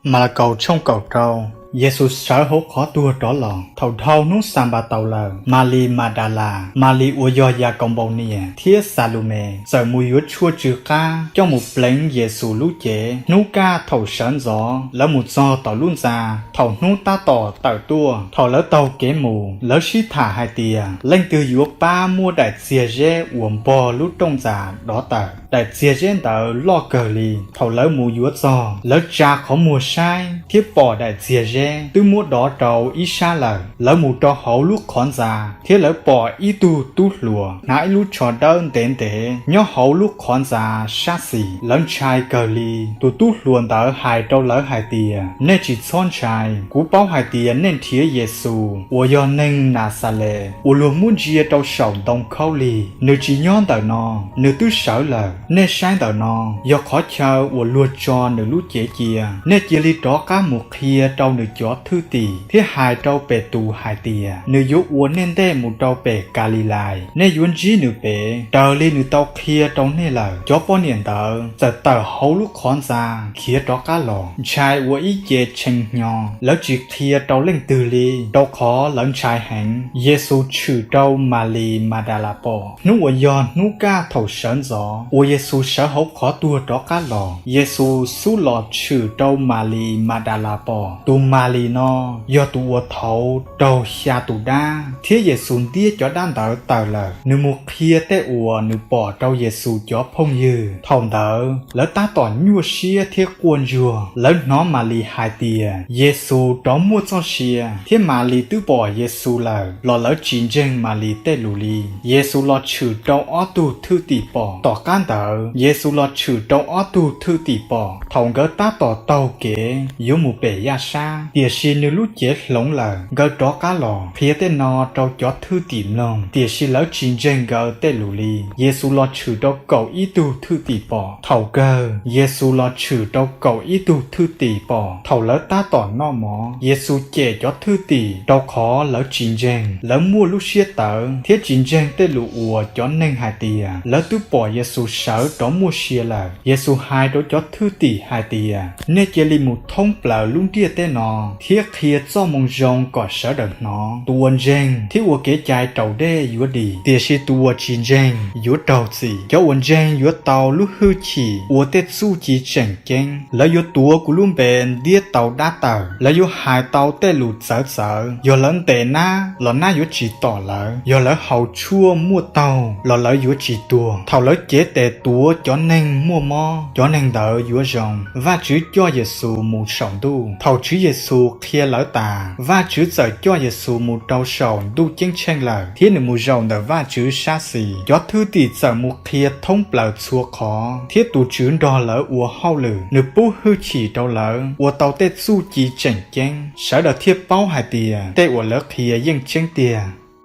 Malakaus tshooj kaum rau. Yexus sawv hauv qhov tuag rov los. Thaum dhau hnub Xanpataus lawm, Malis Madalas, Malis uas yog Yakaunpaus niam, thiab Xalumes txawm mus yuav tshuaj tsw qab coj mus pleev Yexus lub cev. Hnub kaj thaum sawv ntxov lawv mus txog tom lub ntxa, thaum hnub tab tom tawm tuaj. Thaum lawv taug kev mus, lawv sib tham hais tias, leej twg yuav pab muab daim txiag zeb uas npog lub rooj ntxa dov tawm? Daim txiag zeb ntawd loj kawg li. Thaum lawv mus yuav txog, lawv tsa qhov muag saib thiab pom daim txiag zeb twb muab dov rau ib sab lawm. Lawv mus rau hauv lub qhov ntxa, thiab lawv pom ib tug tub hluas hnav ib lub tsho dawb ntev ntev nyob hauv lub qhov ntxa sab xis. Lawv ntshai kawg li. Tus tub hluas ntawd hais rau lawv hais tias, nej tsis txhob ntshai. Kuv paub hais tias nej nrhiav Yexus uas yog neeg Naxales uas luag muab ntsia rau saum ntoo khaub lig. Nws tsis nyob ntawm no, nws twb sawv lawm. Nej saib ntawm no yog qhov chaw uas luag tso nws lub cev cia. Nej cia li rov qab mus qhia rau nws cov thwj tim thiab hais rau Petus hais tias, nws yuav ua nej ntej mus rau pem Kalilais. Nej yuav ntsib nws pem, raws li nws tau qhia rau nej lawm. Cov poj niam ntawd txawm tawm hauv lub qhov ntxa khiav rov qab los, ntshai ua ib ce tshee hnyo. Lawv tsis qhia rau leej twg li, rau qhov lawv ntshai heev. Yexus tshwm rau Malis Madalas pom. Hnub uas yog hnub kaj thaum sawv ntxov uas Yexus sawv hauv qhov tuag rov qab los, Yexus xub los tshwm rau Malis Madalas pom. Tus Malis no yog tus uas thaud raug xya tus dab, thiab Yexus ntiab cov dab ntawd tawm lawm. Nws mus qhia tej uas nws pom rau Yexus cov phooj ywg. Thaum ntawd lawv tab tom nyuaj siab thiab quaj ntsuag. Lawv hnov Malis hais tias, Yexus rov muaj txoj sia, thiab Malis twb pom Yexus lawm, los lawv tsis ntseeg Malis tej lus li. Yexus los tshwm rau ob tug thwj tim pom. Tom qab ntawd Yexus los tshwm rau ob tug thwj tim pom thaum nkawd tab tom taug kev yuav mus pem yaj sab, tiam sis nws lub cev hloov lawm. Nkawd rov qab los qhia tej no rau cov thwj tim mloog, tiam sis lawv tsis ntseeg nkawd tej lus li. Yexus los tshwm rau kaum ib tug thwj tim pom. Thaum kawg Yexus los tshwm rau kaum ib tug thwj tim pom thaum lawv tab tom noj mov. Yexus cem cov thwj tim rau qhov lawv tsis ntseeg. Lawv muaj lub siab tawv thiab tsis ntseeg tej lus uas cov neeg hais tias lawv twb pom Yexus sawv rov muaj sia lawm. Yexus hais rau cov thwj tim hais tias, nej cia li mus thoob plaws lub ntiaj teb no thiab qhia Txojmoo Zoo kom sawv daws hnov. Tus uas ntseeg thiab ua kev cai raus dej yuav dim, tiam sis tus uas tsis ntseeg yuav raug txim. Cov uas ntseeg yuav tau lub hwj chim ua tej txuj ci tseem ceeb. Lawv yuav tuav kuv lub npe ntiab tau dab tawm. Lawv yuav hais tau tej lus txawv txawv. Yog lawv ntes nab los nab yuav tsis tom lawv. Yog lawv haus tshuaj muaj taug los lawv yuav tsis tuag. Thaum lawv cev tes tuav cov neeg muaj mob, cov neeg ntawd yuav zoo. Vajtswv coj Yexus mus saum ntuj. Thaum Tswv Yexus qhia lawv tas, Vajtswv txawm coj Yexus mus rau saum ntuj ceeb tsheej lawm, thiab nws mus zaum ntawm Vajtswv sab xis. Cov thwj tim txawm mus qhia thoob plaws txhua qhov, thiab tus Tswv nrog lawv ua hauj lwm. Nws pub hwj chim rau lawv ua tau tej txuj ci tseem ceeb, sawv daws thiaj paub hais tias tej uas lawv qhia yeej tseeb tiag.